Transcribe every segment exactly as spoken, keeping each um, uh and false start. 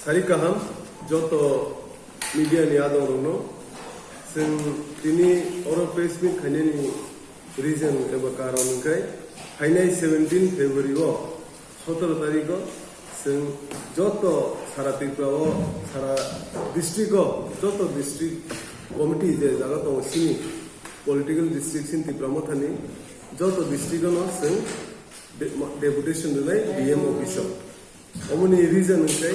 Sari kaham joto media ni adong rokno. Chwng tini oro press meet khainani reason eba karon hwnkhe phainai seventeen February o, sotoro tarikh o chwng joto sara Tripura o, sara district o, joto district committee je jaga tongo chini political district chini Tipra Mothani joto district o no chwng de-, deputation rwnai D M office o. Omoni reason hwnkhe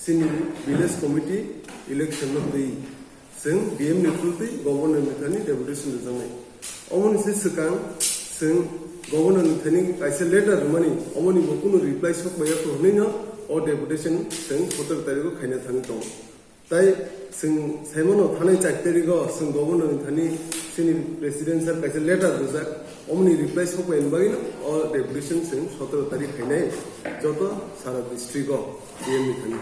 chini village committee election no twi chwng D M ni through twi governor ni thani deputation rwjaknai. Omoni se swkang chwng governor ni thani kaisa letter rwmani, omoni bo kunu reply sok bai ya hwnwi no o deputation chwng sotoro tarikh o khaina thangwi tongo. Tai chwng saimano thanai char tarikh o chwng governor ni thani chini president sir kaisa letter rwjak, omoni reply sok bai ni bagwi no o deputation chwng sotoro tarikh khainai joto sara district o D M ni thani.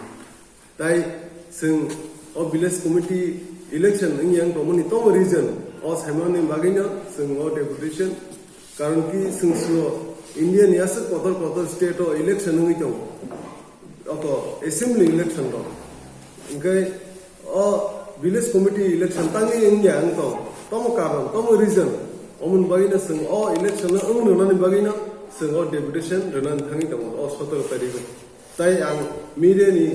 Tai chwng o village committee election wngya wng tongmani tamo reason o saimani bagwino chwng o deputation, karon ki chwng sio India ni aswk kotor kotor state o election wngwi tongo, oto assembly election rok, hwnkhe o village committee election tangwi wngya wng tong, tamo karon, tamo reason, omoni bagwino chwng o election no wng rwnani bagwino chwng o deputation rwnani thangwi tongo o sotoro tarikh o. Tai ang media ni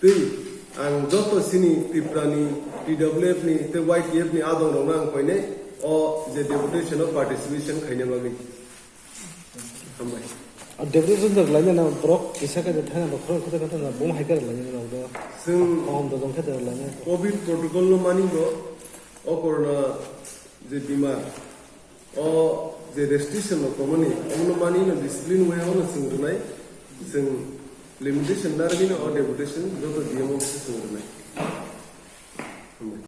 twi ang joto chini Tripura ni T W F ni tei Y T F ni adong rokno ang koinai o je deputation o participation khaina bagwi. Hambai. A deputation rok laina na borok kisa khe thana rok khoro khoro khoro bum hai khe laina rok do. Chwng Hom do dong khe laina. Covid protocol no mani bo o corona je bimar O je restriction no komani, omono mani no discipline way ono chwng rwnai, chwng limitation narwino o deputation joto D M office o